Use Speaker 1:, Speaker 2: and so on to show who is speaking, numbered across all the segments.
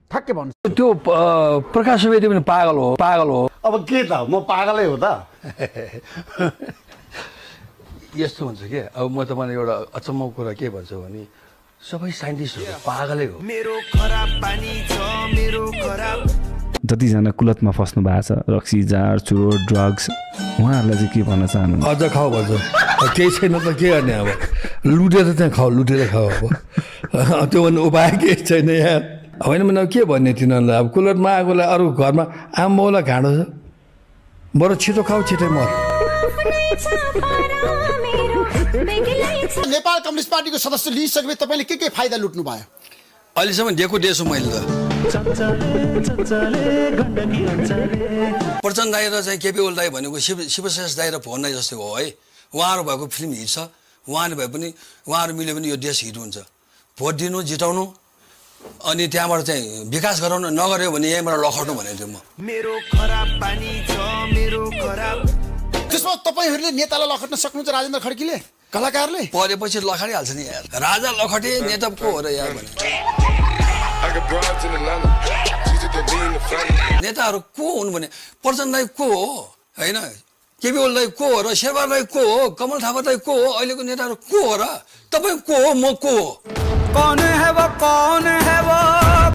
Speaker 1: ठ्याक्कै भन्नु
Speaker 2: त्यो प्रकाश सुवेदी पनि पागल हो
Speaker 1: अब के त म पागलै हो त
Speaker 2: यस्तो हुन्छ के अब म तपाईँलाई एउटा अचम्मको कुरा के भन्छु भने सबै साइन्टिस्टहरू पागलै हो
Speaker 3: जतिजना कुलतमा फस्नु भएको छ रक्सी जार चोर ड्रग्स उहाँहरूलाई चाहिँ के भन्न चाहनुहुन्छ
Speaker 2: अझ खाऊ भन्छ केही छैन त के गर्ने अब लुटेर त्यहाँ खाऊ लुटेर खाऊ अब त्यो भन्नु उपाय केही छैन यहाँ होइन भने के भन्ने तिनीहरूलाई अब कुलतमा आएकोलाई अरू घरमा आम्बाउलाई घाँडो छ बरु छिटो खाऊ छिटै मर
Speaker 1: नेपाल कम्युनिस्ट पार्टीको सदस्य लिइसकेपछि तपाईँले के फाइदा लुट्नु भयो
Speaker 2: अहिलेसम्म दिएको दिएछु मैले त प्रचण्ड दाइ र चाहिँ केपी ओली दाइ भनेको शिवशेष दाइ र भुवन दाइ जस्तो हो है उहाँहरू भएको फिल्म हिट छ उहाँहरू भए पनि उहाँहरू मिल्यो भने यो देश हिट हुन्छ भोट दिनु जिताउनु अनि त्यहाँबाट चाहिँ विकास गराउनु नगर्यो भने यहीँबाट लखट्नु भनेको थियो म
Speaker 1: त्यसमा तपाईँहरूले नेतालाई लखट्न सक्नुहुन्छ राजेन्द्र खड्कीले कलाकारले
Speaker 2: परेपछि लखटिहाल्छ नि यार राजा लखटे नेता को हो र यार भने नेताहरू को हुन् भने प्रचण्ड दाइ को हो होइन केपी ओली दाइ को हो र शेरबहादुर दाइ को हो कमल थापा दाइ को हो अहिलेको नेताहरू को हो र तपाईँ को हो म को हो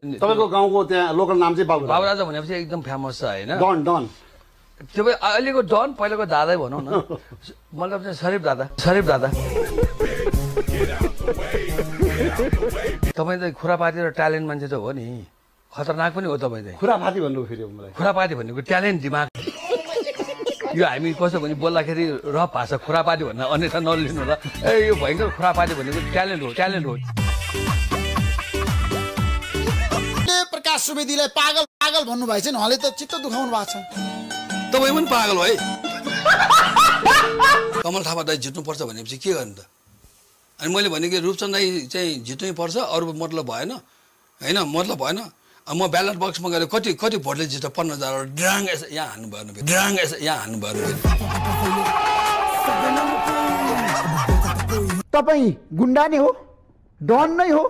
Speaker 1: तपाईँको गाउँको त्यहाँ लोकल नाम चाहिँ
Speaker 2: बाबुराजा भनेपछि एकदम फेमस छ होइन
Speaker 1: डन
Speaker 2: त्यो भए अहिलेको डन पहिलाको दादै भनौँ न मतलब चाहिँ शरीफ दादा तपाईँ त खुरापाती र ट्यालेन्ट मान्छे त हो नि खतरनाक पनि हो तपाईँ चाहिँ
Speaker 1: खुरापाती भन्नु फेरि मलाई
Speaker 2: खुरापाती भनेको ट्यालेन्ट दिमाग यो हामी कसो भने बोल्दाखेरि रफ भाषा खुरापाती भन्न अन्यथा नलिनु होला ए यो भयङ्कर खुरापाती भनेको ट्यालेन्ट हो
Speaker 1: प्रकाश सुवेदीलाई पागल भन्नुभएछ नि उहाँले त चित्त दुखाउनु भएको छ
Speaker 2: तपाईँ पनि पागल हो है कमल थापा दाइ जित्नुपर्छ भनेपछि के गर्नु त अनि मैले भने कि रूपचन्द दाइ चाहिँ जित्नै पर्छ अरू मतलब भएन होइन मतलब भएन म ब्यालेट बक्समा गएर कति भोटले जित्छ 15,000 ड्राङ यसो यहाँ हान्नुभयो
Speaker 1: तपाईँ गुन्डा नै हो डन नै हो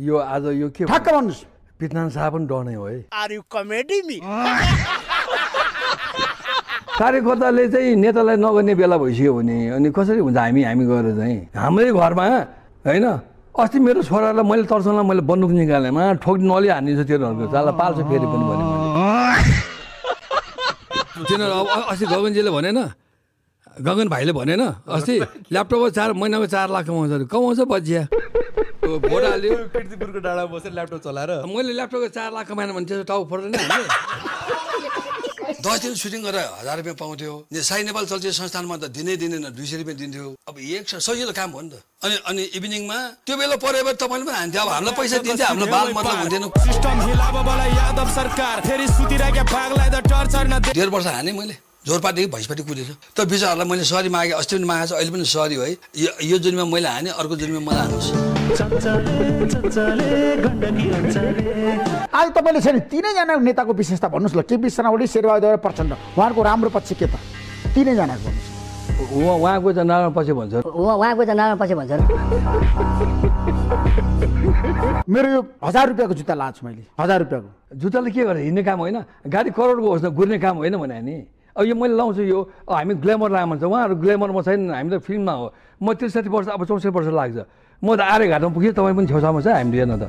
Speaker 2: यो आज यो के
Speaker 1: ठ्याक्क भन्नुहोस्
Speaker 2: पितनान शाह पनि डनै हो है
Speaker 1: आर यु कमेडी मी
Speaker 2: कार्यकर्ताले चाहिँ नेतालाई नगर्ने बेला भइसक्यो भने अनि कसरी हुन्छ हामी गएर चाहिँ हाम्रै घरमा होइन अस्ति मेरो छोरालाई मैले तर्सनलाई मैले बन्दुक निकालेमा ठोक नली हानिन्छ तिनीहरूको चाला पाल्छ फेरि पनि भने तिनीहरू अब अस्ति गगनजीले भनेन गगन भाइले भनेन अस्ति ल्यापटपमा 4 महिनाको 4 लाख कमाउँछ बजिया भोट हाल्यो
Speaker 4: किर्तिपुरको डाँडा बसेर ल्यापटप चलाएर
Speaker 2: मैले ल्यापटपको 4 लाख कमाएन भने त्यसो टाउ पर्दैन 10 दिन सुटिङ गरेर 1000 रुपियाँ पाउँथ्यो साई नेपाल चलचित्र संस्थानमा त दिनै 200 रुपियाँ दिन्थ्यो अब एक सजिलो काम हो नि त अनि इभिनिङमा त्यो बेला परे भए तपाईँले पनि हान्थ्यो अब हामीलाई पैसा दिन्थ्यो हामीलाई बाल मतलब हुन्थेन सिस्टम हिलाबला यादव सरकार फेरि सुतिराके भागलाई त टर्चर न 1.5 वर्ष हाने मैले जोरपाटी भैँसपाटी कुदेर त बिचारहरूलाई मैले सरी मागेँ अस्ति पनि मागेको छु अहिले पनि सरी है यो जुनमा मैले हाने अर्को जुनमा मलाई हान्नुहोस्
Speaker 1: आज तपाईँले छ नि तीनैजना नेताको विशेषता भन्नुहोस् ल केपी शर्मा ओली शेरबहादुर प्रचण्ड उहाँको राम्रो पक्ष के त तीनैजनाको भन्नुहोस्
Speaker 2: उहाँको त नारायण पछि भन्छ
Speaker 1: मेरो यो 1000 रुपियाँको जुत्ता लाछु मैले 1000 रुपियाँको
Speaker 2: जुत्ताले के गरेर हिँड्ने काम होइन गाडी करोडको होस् न गुर्ने काम होइन भने नि अब यो मैले लाउँछु यो हामी ग्ल्यामर लामो छ उहाँहरू ग्ल्यामरमा छैन हामी त फिल्ममा हो म 63 वर्ष अब 64 वर्ष लाग्छ म त आर्य घाटमा पुगेँ तपाईँ पनि छेउछाउमा छ हामी दुईजना त